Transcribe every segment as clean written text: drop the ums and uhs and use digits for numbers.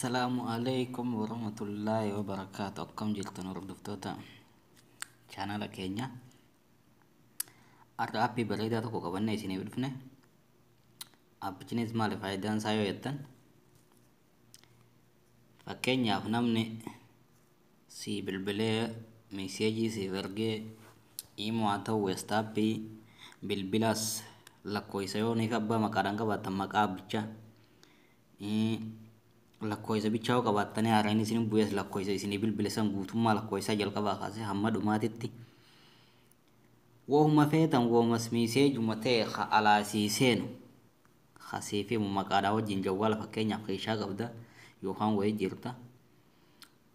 Assalaamu alaikum warahmatullaahi wabarakaatu. Akkam jirtan hordoftoota chaanala keenya? Har'a aappii bareedaa tokko qabannee isiniif dhufne. Aappichinis maali faayidaan isaa yoo jettan, fakkeenyaaf namni si bilbilee meeseejii siif ergee, imoo haa ta'u weestaappii, bilbilaas lakkoofsa yoo niif abbaa maqaadhaan qabaattan maqaa aappichaa, lakkoofsa bichaa yoo qabaattanii haaraan isin bu'ees lakkoofsa isinii bilbile san guutummaa lakkoofsa jalqabaa kaasee hamma dhumaatitti wohuma feetan wohumas miiseejuma ta'e ka alaa sii seenu ka siif himu maqaadhaa wajjin. Jawwaala fakkeenyaaf keeshaa qabda yookaan wayii jirta,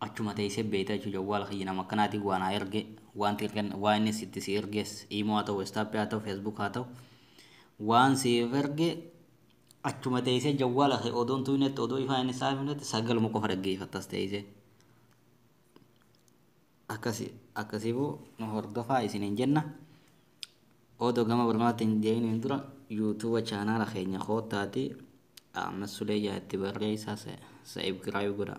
achuma teessee beekta jechuudha. Jawwaala kiyya nama akkanaatiin waan haa erge, wanti ergan waan inni sitti si erges, imoo haa ta'u, weestaappii haa ta'u, feesbuuk haa ta'u, waan siif erge achuma teessee jawwaala kee odoon tuynetti, odoo ifaan inni isaa himnetti sagaluma qofa dhaggeeffattas teessee. Akkasi akkasiifuu nu hordofaa isiniin jenna. Odoo gama barnootaatti hin deeminiin dura yuutuuba chaanaala keenya koottaati Ahmed Suleeyyaa itti barreessaa, subscribe godha.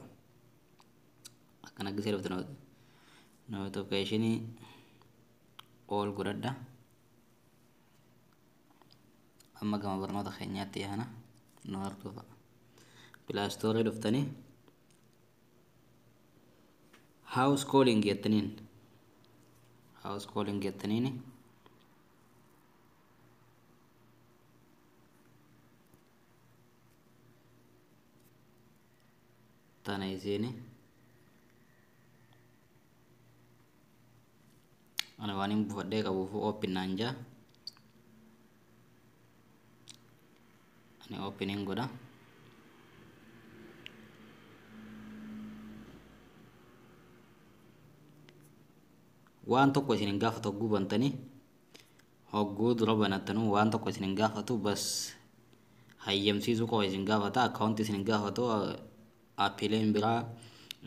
Akkana gisee dhufte notification all godhadha. Amma gama barnoota keenyaatti yaana, nu hordofa. Play Store dhuftanii house calling jettaniin, house calling jettaniini tana isiini. Ani waan hin buufadhee qabuuf open naan jaa, ani open hin godha. Waan tokko isin hin gaafatu hogguu bantanii, hogguu dura banattanuu waan tokko isin hin gaafatu, bas hayyamsiisuu qofa isin gaafata. Akkaawuntii isin hin gaafatu. Aappiileen biraa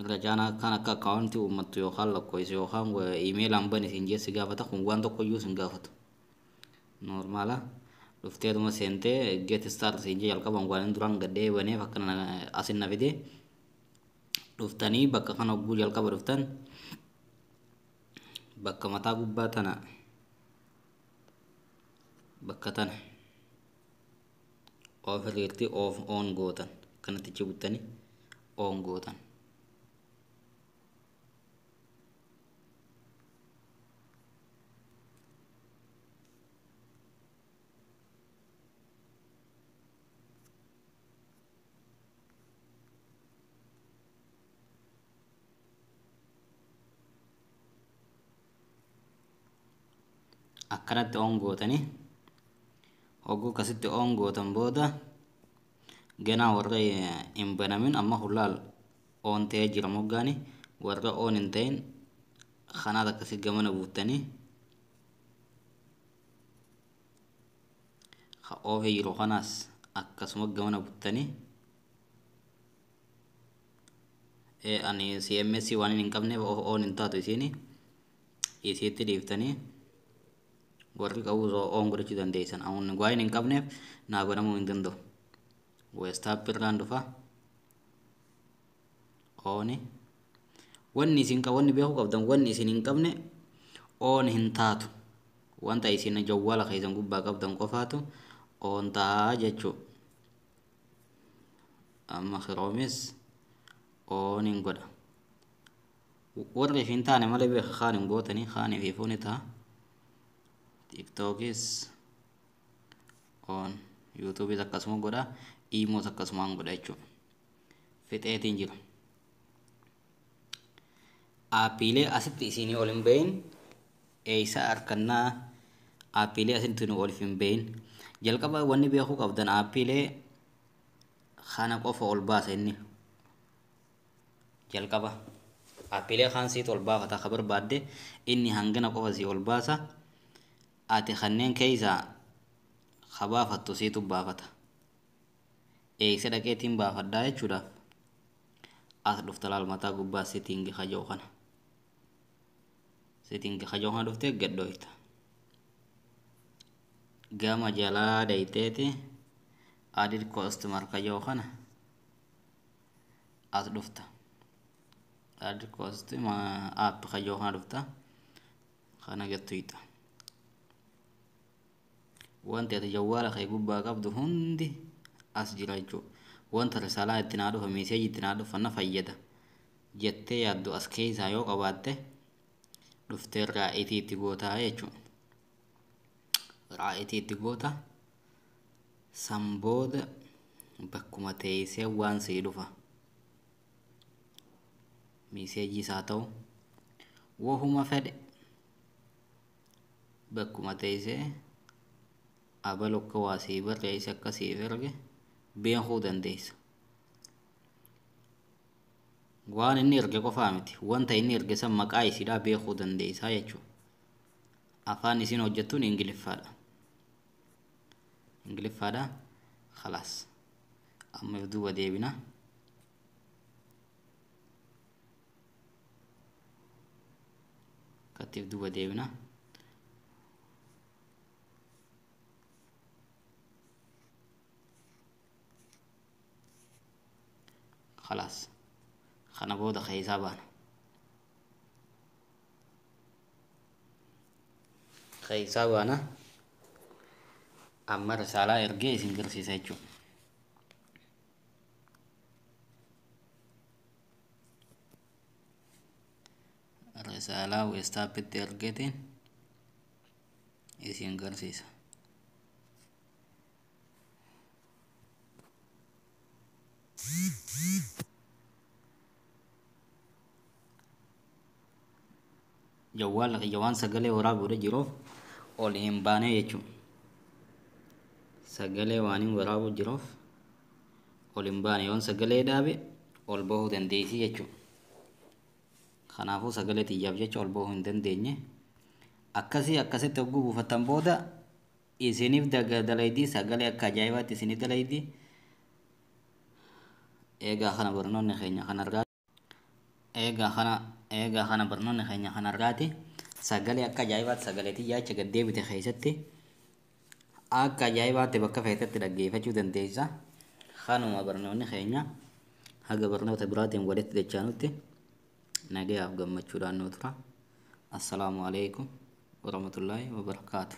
irra caanaa kan akka akkaawuntii uummattu yookaan lakkoofsa yookaan iimeelaan bani isin jeessi gaafata. Kun waan tokko iyyuu isin gaafatu. Normal dhufteetuma seentee get start isin jee jalqaban. Waan hin duraan gaddee baneef akkana asin na fide. Dhuftanii bakka kana hogguu jalqaba dhuftan, bakka mataa gubbaa tana, bakka tana off irratti off on gootan, kanatti achi buttanii on gootan. Akkanatti on gootanii, hogguu akkasitti on gootan booda ganaa warra hin banamin amma hulaal on ta'ee jira. Moggaani warra on hin ta'in kanaat akkasi gamana buuttanii, ka off jiru kanaas akkasuma gamana buttanii. Ani CMS waan hin qabneef on hin taatu, isiini isiitti dhiiftanii warri qabu on godhachuu dandeessan. Ani waan hin qabneef naa banamuu hin danda'u. Weestaap irraan dhufa on. Wanni isin wanni beekuu qabdan, wanni isin hin qabne on hin taatu. Wanta isin jawwaala keessan gubbaa qabdan qofaatu on ta'a jechuu. Amma Chroomis on hin godha. Warri hin taane malee beeka kaan hin gootanii, kaaniif ifuu ni ta'a. Tiktookis on, yuutuubis akkasuma godha, iimoos akkasumaan godha jechuudha. Fixeetiin jira. Aappiilee asitti isinii ol hin bahin eeysa harkannaa? Aappiilee asitti nu ol hin bahin, jalqaba wanni beekuu qabdan aappiilee kana qofa ol baasa inni. Jalqaba aappiilee kaan siit ol baafata ka barbaadde, inni hangana qofa sii ol baasa. Ati kanneen keeysaa ka baafattu siitu baafata. Eeysa dhaqeetiin baafadhaa jechuudhaaf as dhufta. Laal, mataa gubbaa setting kaja'u kana, setting kaja'u kana dhuftee gad dhoyta. Gama jalaa dhayxeeti add customer kaja'u kana As dhufta. Add custom app kayyoo kana dhufta. Kana gattuyixa. Wanti ati jawwaala kee gubbaa qabdu hundi as jira jechuudha. Wanta risaalaa itti naa dhufa, meeseejii itti naa dhufa, na fayyada jettee yaaddu as keessaa yoo qabaatte, dhuftee raa'itii itti gootaa jechuudha. Raa'itii itti goota, san booda bakkuma teessee waan sii dhufa. Meeseejiis haa ta'u, wahuma fedhe bakkuma teessee abalu akka waa sii barreesse, akka siif erge beekuu dandeessa. Waan inni erge qofaa miti, wanta inni erge san maqaa isiidhaa beekuu dandeessaa jechuudha. Afaan isiin hojjettuun Ingiliffaadha. Ingiliffaadha. Khalaas. Amma duuba deebina. Akkatti duuba deebina. Khalaas. Kana booda keessaa baana. Keessaa baana. Amma risaalaa ergee isin garsiisa jechuudha. Risaalaa WhatsAppitti ergeetiin isin garsiisa. Jawwaala kiyya waan sagalee waraabuudha jiruuf ol hin baane jechuudha. Sagalee waan hin waraabuu jiruuf ol hin baane, yoon sagalee dhaabe ol bahuu dandeessi jechuudha. Kanaafuu sagalee xiyyaaf jecha ol bahuu hin dandeenye. Akkasii akkasitti hogguu buufattan booda isiniif dalaydii, sagalee akka ajaa'ibaatti isiniif dalaydii. Eegaa kana barnoonni keenya kanarraa. Eegaa kana barnoonni keenya kanarraati. Sagalee akka ajaa'ibaatti sagalee xiyyaa achi gad deebite keessatti akka ajaa'ibaatti bakka feetetti dhaggeeffachuu dandeessa. Kanuma barnoonni keenya, haga barnoota biraatiin walitti dachaanutti nagayaaf gammachuudhaan nu tura. Assalaamu alaikum warahmatullaahi wabarakaatu.